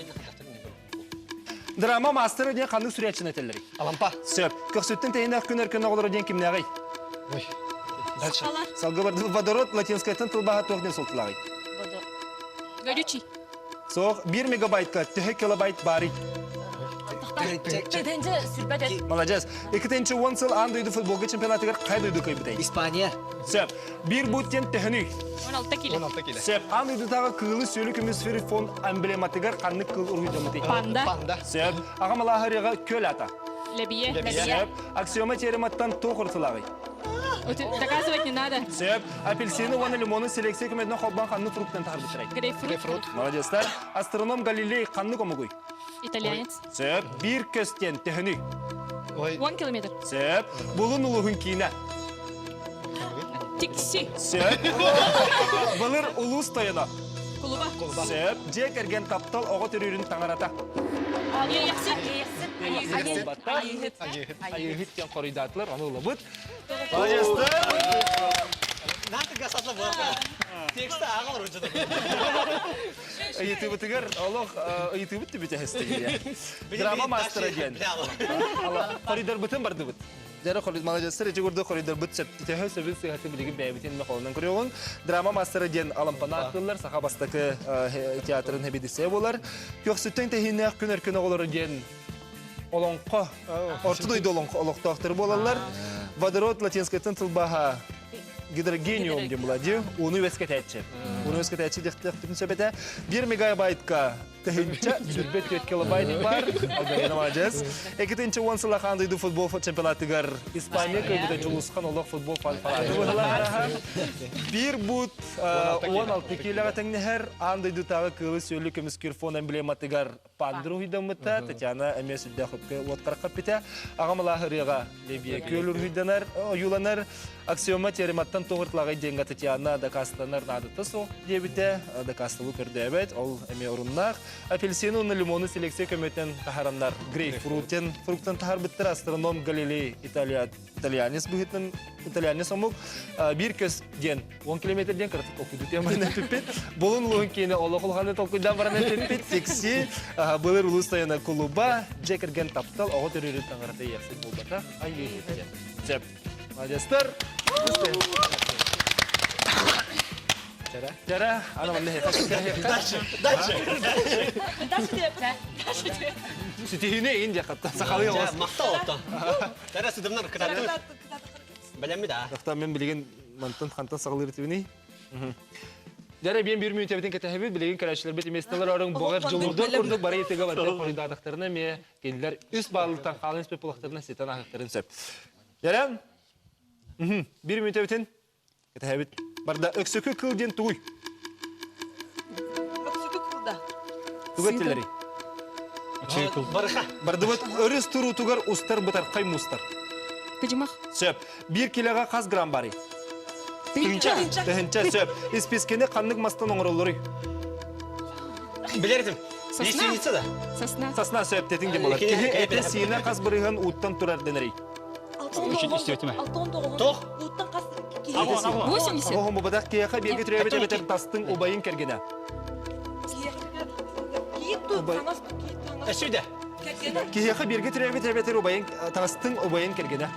Драма маастара диэн ханнык суруйааччыны этэллэрий? Алампа. Сөп. Көхсүттэн тэйинээх күн өркөн оҕолоро диэн кимнээҕий? Ой. Дальше. Салгы водород латинскайтан тылбааһа туох диэн суолталааҕый? Горючий. Суох, биир мегабайтка төһө килобайт баарый? Тыһыынча сүрбэт эт. Молодец. 2010 сыл аан дойду футболга чемпионатыгар қай дойду кыайбытай? Испания. Сөп. Биир бут диэн төһөнүй? 16 кило. 16 кило. Сөп. Аан дойдутааҕы кыылы сүөлү көмүс фонд эмблематыгар ханнык кыыл уруһуйдаммытый? Панда. Панда. Сөп. Аҕам алааһырыаҕа күөл ата. Лэбийэ. Сөп. Аксиома теорематтан туох уратылааҕый? Доказывать не надо. Сөп. Апельсины уонна лимону селекция көмөтүнэн холбоон ханнык фруктан таһаарбыттарай? Грейпфрут. Грейпфрут. Молодецтар. Астроном Галилей ханнык омугуй? Итальянец. Сөп. Биир көстен төһөнүй? Ой. 10 километр. Сөп. Булун улуһун киинэ. Тикси. Сөп. Былыр улуус тойоно. Кулуба. Сөп. Дьиэ кэргэн таптал оҕо төрүүрүн таҥарата. Иэйэхсит. Айыһыт. Айыһыт. Айыһыт диэн хоруйдаатылар, ону ылабыт. Молодецтар. Наатыга сатла буолла. Текста ааҕалар учута. Ыйытыыбытыгар олох ыйытыыбыт түбүтэһэстигиэ. Драма мастера диэн. Хоруйдарбытын бардыбыт. Дьэ, молодецтар ити курдук хоруйдарбыт төһө сөбүн сыыһатын билигин бэйэбитин холонон көрүөҕүҥ. Драма мастера диэн алампана ааттыыллар, саха бастакы театрын хэбидиссэ буолар. Көхсүттэн тэһииннээх күн өркөн оҕолоро диэн олоҥхо, орто дойду олохтоохтору буолаллар. Водород латинскайтан тылбааһа гидрогениум диэн була дии, ууну үөскэтээччи. Ууну үөскэтээччи диэхтээхпитин сөп этэ. Биир мегабайтка. 1024 килобайт бар. Алгарина маладьыас. 2010 сыла хаан дойду футбол чемпионатыгар Испания кыайбыта Дьулусхан олох футбол фанаты быһылаах. Биир бут 16 киилэҕэ тэҥнэһэр аан дойдутааҕы кыылы-сүөлү көмүскүүр фон эмблематыгар пандыр уһуйдаммыта. Татьяна эмиэ сүрдээх өпкө уоттарга питэ. Аҕам алааһ ырыаҕа Лебия күөл уруһуйданар, ойууланар. Аксиома теорематтан тоҕуртлагай диэҥҥэ Татьяна дакаастанар наадата суох диэбитэ. Дакаастабыл көрдөөбөт, ол эмиэ оруннаах. Апельсины уонна лимону селекция көмөтүнэн таһараннар грейпфрутен фруктан таһарбыттар астроном Галилей Италия итальянец быһыытынан итальянец омук биир көс диэн 10 километр диэн кыратык толкуйдуу баран эппиппит. Булун улуһун киинэ олох улаханы толкуйдаан баран эппиппит. Тикси былыр улуус тойоно кулуба дьэ кэргэн таптал оҕо төрүүрүн таҥарата иэхсит буолбата айыы Сөп. Молодецтар. Дьара, ана манна Дальше, дальше. Дальше Ситиһини ин диэххаттан сахалыы оҕос. Махта оттон. Дара сыдымнар кытааты. Бэлэмми да. Тахта мен билигин мантан хантан саҕалыыр этибиний? Дьара биэн биир мүнүүтэбитин кэтэһэбит, билигин көрөөччүлэрбит миэстэлэр орун боҕар дьулурдар курдук бары итигэ барда хоруйдаатахтарына эмиэ кинилэр үс бааллыттан хаалан испит булахтарына ситэн аһыктарын сөп. Дьара биир мүнүүтэбитин кэтэһэбит. Барда өксөкү кыл диэн тугуй? Өксөкү кылда. Тугу эттилэрий? Барыха. Бардыбыт өрүс туруутугар устар бытархай мустар. Кыдьымах. Сөп. Биир килоҕа хас грамм барый? Тыһыынча. Тыһыынча сөп. Испискэни ханнык мастан оҥороллоруй? Билэр этим. Сосна. Лиственница да? Сосна. Сосна сөп тетиң дем болар. Киһи этэ сиинэ хас бырыһын ууттан турар дэнэрий? Тох. Ууттан хас киһи 80. Оһон бубадах киһиэхэ бииргэ төрөөбүт эбэтэр тастыҥ убайын кэргэнэ. Өсүйдэ. Киһиэхэ бииргэ төрөөбүт эбэтэр убайын тастыҥ убайын кэргэнэ.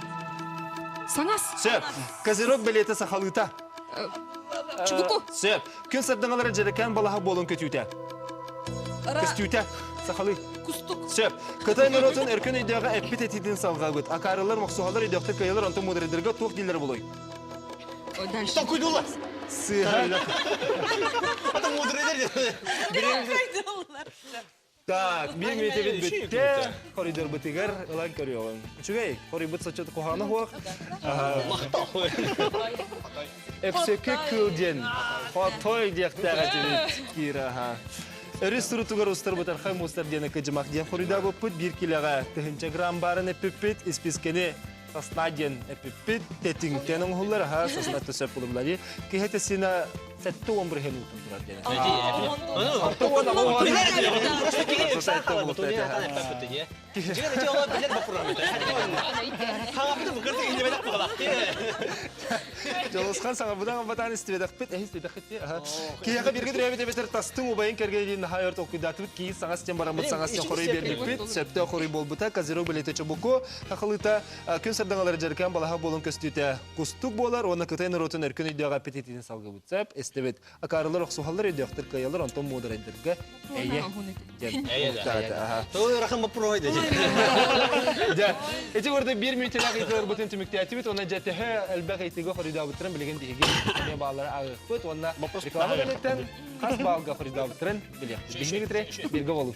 Саҥас. Сөп. Козерог бэлиэтэ сахалыыта. Чубуку. Сөп. Күн сардаҥалара дьэрэкээн балаһа буолан көтүүтэ. Көстүүтэ. Сахалыы. Кустук. Сөп. Кытай норуотун өркөн өйдөөҕө эппит этиитин салҕаабыт. Акаарылар, мохсуһалар, өйдөөхтөр кыайалар, онтон мудрайдарга туох дииллэрэ болой? Дальше. Токуйдулар. Сыыһа. Ата мудрайдар. Так, биир мүнүүтэбит бүттэ. Коридорбытыгар ылан көрүөҕүҥ. Үчүгэй, хоруйбут соччо куһаҕана суох. Өксөкү кыл диэн хотой диэхтээх этибит Кира. Өрүс сурутугар устар бытархай муустар диэн кыдьымах диэн хоруйдаабыппыт биир килэҕэ тыһыынча грамм баарын эппиппит, испискэни сосна диэн эппиппит, тэтиҥтэн оҥоһуллар, аха, сосна сөп булумлари. Киһи тесина 70 бырыһын уутун турар диэн. Дьолусхан саҥарбытан батаан истибэтэхпит, эһи истибэтэххит Киһиэхэ бииргэ төрөөбүт эбэтэр тастыҥ убайын кэргэнин наһаа өр толкуйдаатыбыт, киһи саҥас диэн бараммыт саҥас диэн хоруй биэрбиппит, сөптөөх хоруй буолбута, Козерог билиэтэ чобуку, хахылыта күн сардаҥалара дьэркээн балаһа буолан көстүүтэ кустук буолар уонна кытай норуотун өркөн өйдөөх аппетитин салгыбыт сөп, истибит. Акаарылар охсуһаллар, өйдөөхтөр кыайалар, онтон муударайдарга эйэ диэн Ыарахан боппуруой да Дьэ, ити курдук биир мүнүүтэлээх ыйытыыларбытын түмүктээтибит уонна дьэ төһө элбэх ыйытыыга хоруйдаабыттарын билигин биһиги эмиэ бааллары ааҕыахпыт уонна реклама кэнниттэн хас баалга хоруйдаабыттарын билиэхпит. Биһиги кытары бииргэ болуҥ.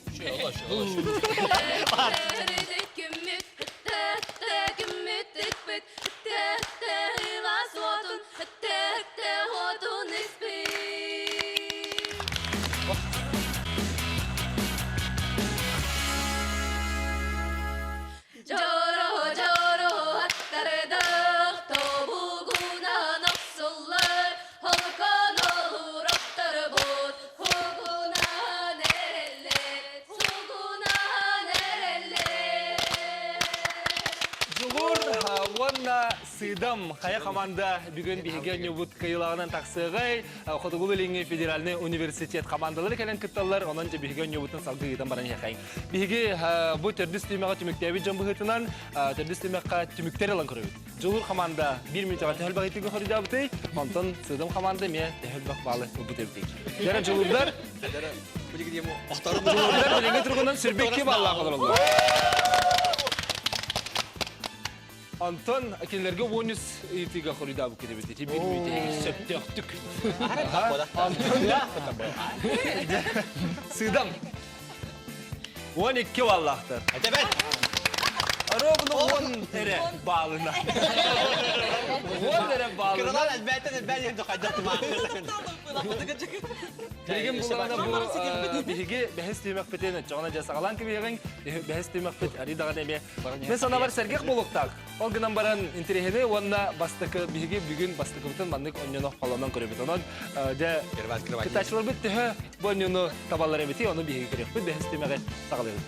Дьоро, дьоро аттардах, тобугунан охсуллар, холкон олуроптарбут, хугунан эрэллэр, сугунан эрэллэр. Дьулуур уонна Сыдам хайа команда бүгүн биһиги оонньуубут кыайыылааҕынан тахсыаҕай. Хотугулуу-Илиҥҥи федеральнай университет командалары кэлэн кытталлар. Онон дьэ биһиги оонньуубутун салгыы ыытан баран иһиэхэйиҥ. Биһиги бу төрдүс түһүмэҕи түмүктээбит дьон быһыытынан төрдүс түһүмэххэ түмүктэр ылан көрөбүт. Дьулуур команда биир мүнүүтэҕэ төһө элбэх ыйытыыга хоруйдаабытый, онтон Сыдам команда эмиэ төһө элбэх баалы ылбыт эбитий. Дьэ, дьулуурдар Дьулуурдар билиҥҥи туругунан сүрбэкки баллаах олороллор. Онтон кинилэргэ 13 ыйытыыга хоруйдаабыккыт эбит. Ити биир мүнүүтэһигэр сөптөөхтүк. Антон Сыдам. 12 баллаахтар. Этэбэт! Ровно он эрэ баалына. Он эрэ баалына. Кыралаан элбээтэн элбээн иһэн хайдах тумаан. Билигин булаана бу биһиги бэһис түһүмэхпитин оччоҕуна дьэ саҕалаан кэбиһэҕиҥ бэһис түһүмэхпит арый даҕаны эмиэ мен санаабар сэргэх буолуохтаах. Ол гынан баран интэриэһинэй уонна бастакы биһиги бүгүн бастакыбытын маннык онньоно холонон көрөбүт. Онон дьэ кыттааччыларбыт төһө бу онньону табаллар эбитий, ону биһиги көрүөхпүт бэһис түһүмэҕи саҕалыыбыт.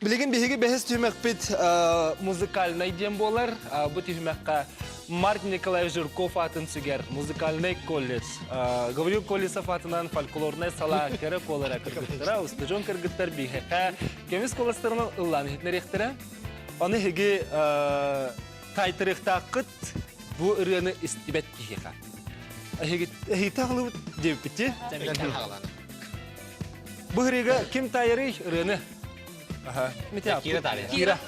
Билигин биһиги бэһис түһүмэхпит музыкальнай диэн буолар. Бу түһүмэххэ Марк Николаевич Жирков аатын сүгэр музыкальный колледж. Гаврил Колесов атынан фольклорнай салаа кэрэ куолара кыргыттара, устудьуон кыргыттар биһиэхэ көмүс куоластарынан ыллаан иһитинэриэхтэрэ. Аны эһиги таайтарыахтааххыт бу ырыаны истибэт киһиэхэ. Эһиги аҕылыбыт диэбиппит Бу ырыага ким таайарый ырыаны? Аха. Кира таайар. Кира.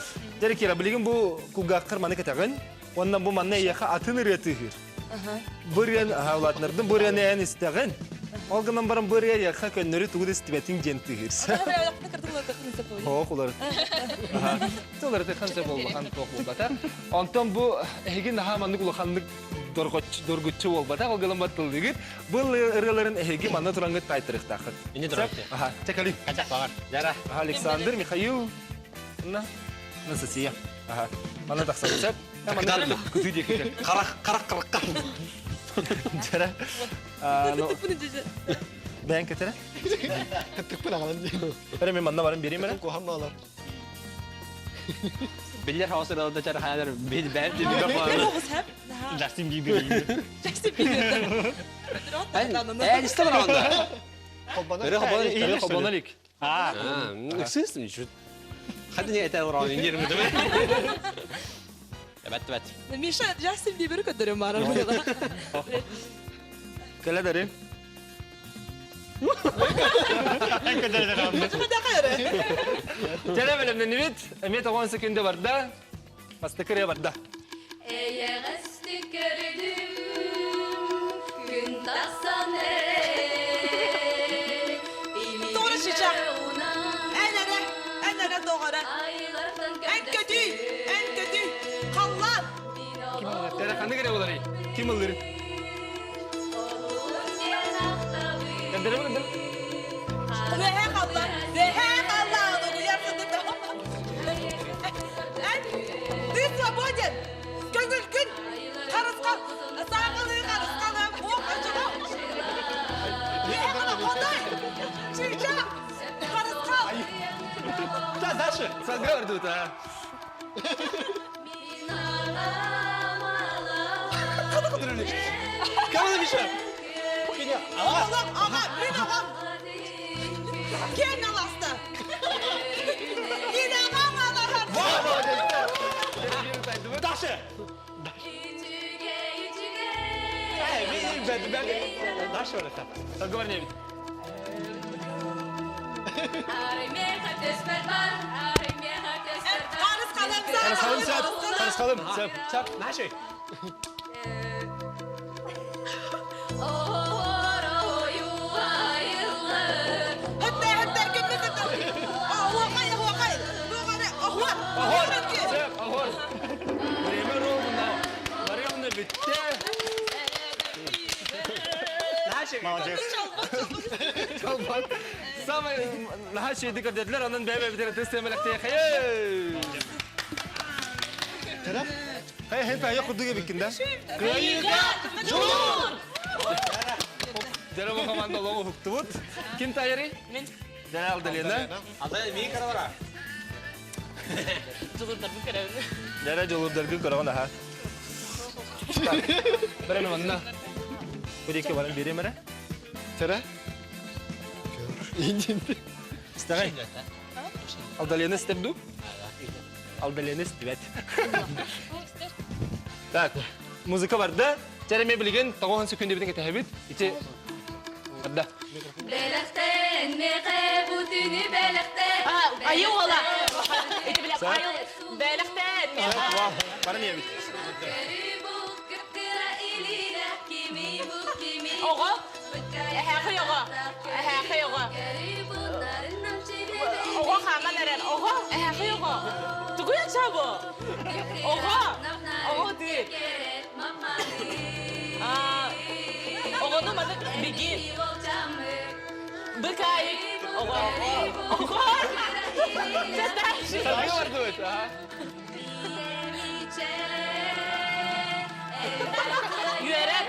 Дьэ Кира, билигин бу кулгааххар маны кэтэҕин. Уонна бу манна эйиэхэ атын ырыа тыаһыыр. Бу ырыаны аха улаатынардым, бу ырыаны эн истэҕин. Ол гынан баран бу ырыа эйиэхэ көннөрү тугу да истибэтиҥ диэн тыаһыыр. Хоох улар. Тыллары тыхан болбахан туох буолбата. Онтон бу эһиги наһаа маннык улаханнык доргуччу буолбатах, ол гынан баттыллыгыт. Бу ырыаларын эһиги манна турангыт таайтарыахтааххыт. Инни дорогте. Аха, чекали. Качак багар. Жара. Александр, Михаил, на, Анастасия. Аха. Манна тахсабыт сөп. Манна күтүү диэки. Карак, карак, карак. Жара. Бэйэн кетере. Тыкпын аҕалан диэн. Эрэ мен манна баран берейм эрэ. Куһам балар. Биллер хаос ыралда чар хаалар бил бәр дип Джастин Бибер. Джастин Бибер. Э, исте бар анда. Холбана. Өрө холбана Өрө холбана илик. А, ыксысын şu. Хadi не этер уран индирми değil mi? Evet, evet. Миша Джастин Бибер көтөрөм баар. Кэлэ дары. Чэлэ бэлэмнэнибит. Эмиэ тоҕон секунда барда. Бастакы ырыа барда. Эйэҕэстик көрдүм, күн тахсан эрэр. Тоҕо чычах. Эн эрэ, эн эрэ доҕоро. Эн көтүй, эн көтүй. Халлаан. Ким ханнык эрэ боларый? Ким ыллыр? Кендere mi Үөһээ халлаан, үөһээ халлаан угуйар сытыта. Эн, ты свободен. Көҥүлгүн. Харысхал, сааҕылыы харысхала, буох очоҕо. Үөһээ халлаан, хотой. Чыычаах, харысхал. Да, дальше. Сага ордут, а. Кому Миша? Оҕолор, аҕа, мин аҕам. Киэҥ аласта. Мин аҕам алаһар. Дальше. Дальше ората. Сага не Харысхалым, Харысхалым сөп. Харысхалым сөп. Сөп, нашы. Хөттэ, хөттэ, киммит хөттэ. Оһуохай, оһуохай. Оһуор. Оһуор. Сөп, оһуор. Время ровно. Ровно бүттэ. Молодец. Самый наһаа үчүгэйдик көрдөрдүлэр, онон бэйэ-бэйэбитигэр ытыс тиэмэлэхтиэхэйэй! Хайа, хен пәйе курдук эбиккин да? Кыайыыга дьулуур! Дьэ, бу команда олоҕу уһуктубут. Ким таайарый? Мин. Дьэ, Алдалена. Ата мии карабара. Дьулуурдарбын көрөбүн. Дьэ, дьулуурдаргын көрөҕүн аха. Бэрэ манна. Бу диэки баран биэриэм эрэ. Терэ? Истэҕэй. Алдалена истэр дуу? Алдалена истибэт. Так, музыка барда. Чэ, эмиэ билигин тоҕуһун секүндүбүтүн кэтэһэбит. Ити... Арда. Бэлэхтэн меҕе бутүнү бэлэхтэн. Айы уола. Ити билэ айыл бэлэхтэн меҕе. Бары небит. Оҕо. Эһээхэй оҕо. Эһээхэй оҕо. Оҕо хааман эрэр. Оҕо. Эһээхэй оҕо. Тугуй ачабы? Оҕо. Оҕо тыы. Оҕону маннык бигин. Быкаайык. Оҕо. Оҕо. Сатыы бардыбыт. Үөрэн.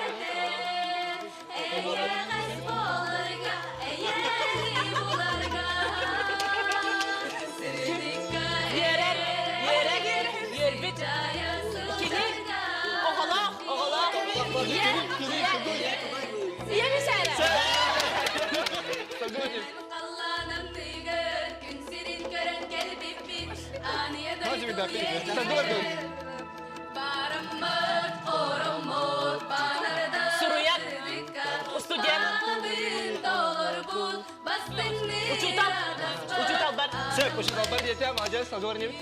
Үөрэр. Үөрэр. Үөрбүт. Кини оҕолоох, оҕолоох. Ийэ, ийэ. Ийэ мисээрэ. Суруйар. Студент. Учуутал. Учуутал бар. Сөп, учуутал бар диэтэ, маладьыас, салгы барныбыт.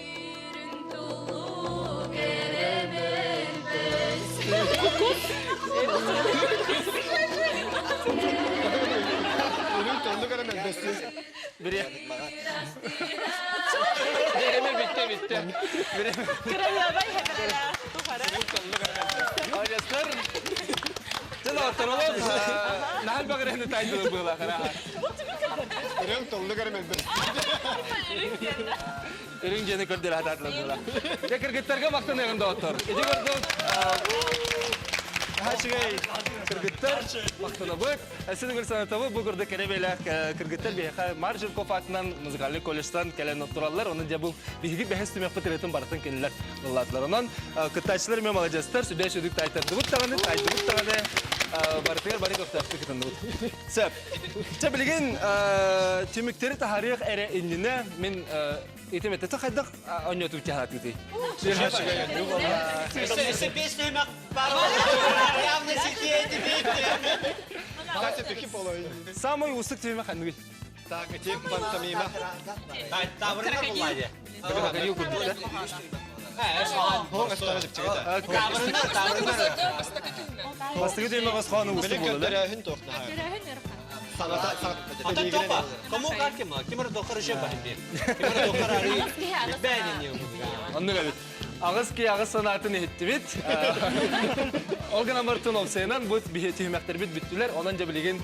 Бире. Биреме битте, битте. Биреме. Кыралабай хәбәрәлә. Маладьыастар. Чын оттор Нахал багырыны тайдылы была хара. Үрүҥ дьиэни көрдөрө сатаатылар була. Дьэ кыргыттарга махтаныаҕын доҕоттор. Ити курдук Хачыгай кыргыттар махтанабыт. Син санатабыт бу курдук кэрэ бэйэлээх кыргыттар биһиэхэ Мар Жирков аатынан музыкальный колледжтан кэлэн тураллар. Онон дьэ бу биһиги бэһис түмэхпит ырыатын барытын кинилэр ыллаатылар. Онон кыттааччылар эмиэ маладьыастар, сүдэ сүдүк таайтардыбыт даҕаны, таайдыбыт даҕаны, барытыгар бары көхтөөхтүк кытынныбыт. Сөп. Чэ билигин түмүктэри таһаарыах эрэ иннинэ мин итим этэ хайдах оонньоотум чаһаатыытый? Өссө бес нүмэх Явно сетей Самый уустук түһүмэх ханныгый? Так, ити пантомима. Таврына буллади. Крокодил курдук, да? Таврына, таврына. Бастакы түһүмэх осхоон уустук Билик буолла, да? көрдөрөөһүн туохнаһа. Саҥата Ата топа. Кому как кем? Кимер дохар еще бахинди. Кимер дохар ари. Бәдин Оннук эбит. Аҕыс киһи аҕыс санаатын иһиттибит. Ол гынан бартын олсайынан бу биһи түһүмэхтэрбит бүттүлэр. Онон дьэ билигин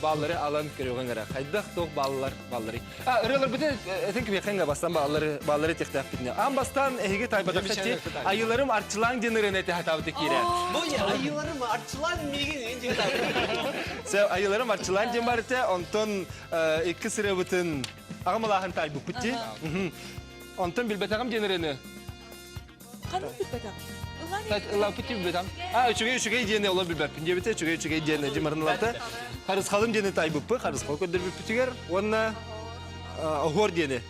бааллары алан көрүөҕүҥ эрэ. Хайдах туох бааллар баллары. А ырыаларбытын этин кимиэхэ бастан бааллары бааллары тихтээхпитинэ. Аан бастаан эһиги тайбатахтаччы айыларым арчылаан диэн ырыаны этэ хатаабыта киирэ. Бу айыларым арчылаан миигин эн диэн Сэ айыларым арчылаан диэн бар этэ. Онтон икки сырыабытын аҕам алааһын таайбыппыт дии. Онтон билбэтэҕим диэн ырыаны Ханнык билбэтэҕим? Ыллааппыт билбэтем. А, үчүгэй үчүгэй диэни олор билбэппин диэбитэ, үчүгэй үчүгэй диэни дьымарыныларта. Харысхалым диэни тайбыппы, харысхал көрдөрбүппүтүгэр уонна оһуор диэни.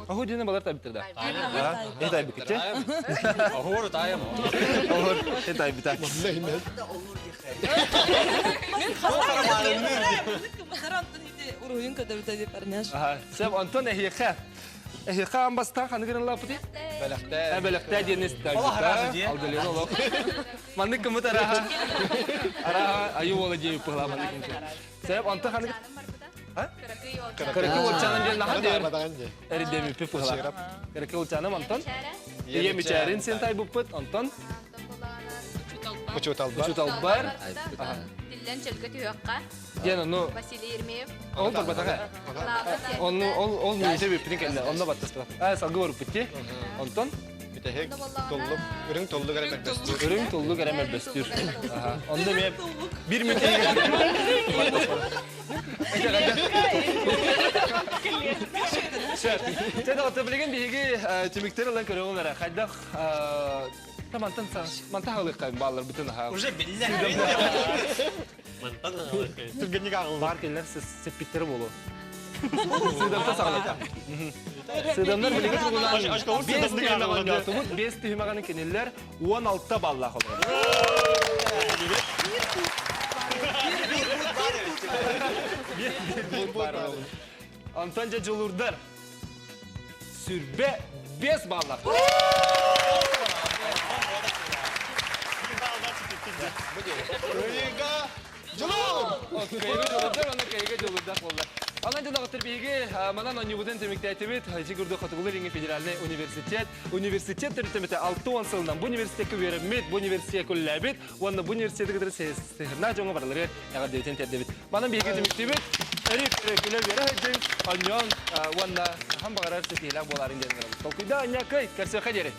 Оһуор диэни балар тайбыттар да. Э тайбыккытчы. Оһуор таайым. Оһуор э тайбыта. Мен уруһуйун көтөбүтэ деп арняш. Сәп Антон эһиэхэ Эһиэхэ аан бастаан ханнык гыналлааппытый? Бэлэхтээ. Бэлэхтээ диэн Олох араһа дии. Алдалена олох. Маннык кымыт араһа. Араһа айыы уола диэбит быһылаа маннык кымыт. Сэп онтон ханнык Кыракый уолчаанан диэн наһаа диэр. Эридемиппит быһылаа. Кыракый уолчааным онтон. Ийэ мичээрин сен тайбыппыт онтон. Учууталбар. Учууталбар. Тиллэн чөлгө түһүөххэ. Диэн ону Василий Ермеев. Ол барбатаҕа. Онну ол ол мүнүтэ бүппүтүн кэннэ онно баттаспата. Аа салгы барыппыт дии. Онтон Бүтэһик туллук, үрүҥ туллук эрэ мөлбөстүүр. Үрүҥ туллук эрэ мөлбөстүүр. Онно эмиэ бир мүнүтэ Сөп. Чэ доҕоттор билигин биһиги түмүктэр ылан көрөҕүн эрэ. Хайдах мантан мантан хаалыахха баалларбытын аһаа. Уже биллэр. Мантан Түргэнник ааҕыллар. Баар кинилэр сиппиттэрэ буолуо. Сыыдамта саҕалата. Сыыдамнар билигин тугунан биэс түһүмэҕин оонньоотубут, биэс түһүмэҕин кинилэр 16 баллаах олорор. Онтон дьэ дьулуурдар сүрбэ бес баллах. Кыайыыга дьулуур! Кыайыыга дьулуурдар уонна кыайыыга дьулуурдаах буолла. Онон дьэ доҕоттор биһиги манан оонньуубутун түмүктээтибит. Ити курдук Хотугулуу-Илиҥҥи федеральнай университет университет төрүттэммитэ 60 сылынан бу университекка үөрэммит, бу университекка үлэлээбит уонна бу университеты кытары сыһыаннаах дьоҥҥо барыларыгар эҕэрдэбитин тиэрдэбит. Манан биһиги түмүктүүбүт. Өрүү күлэ-үөрэ сылдьыҥ, оонньоон уонна хаһан баҕарар ситиһиилээх буолаарыҥ диэн ыҥырабыт. Толкуйдаа, анньааккай, көрсүөххэ диэри!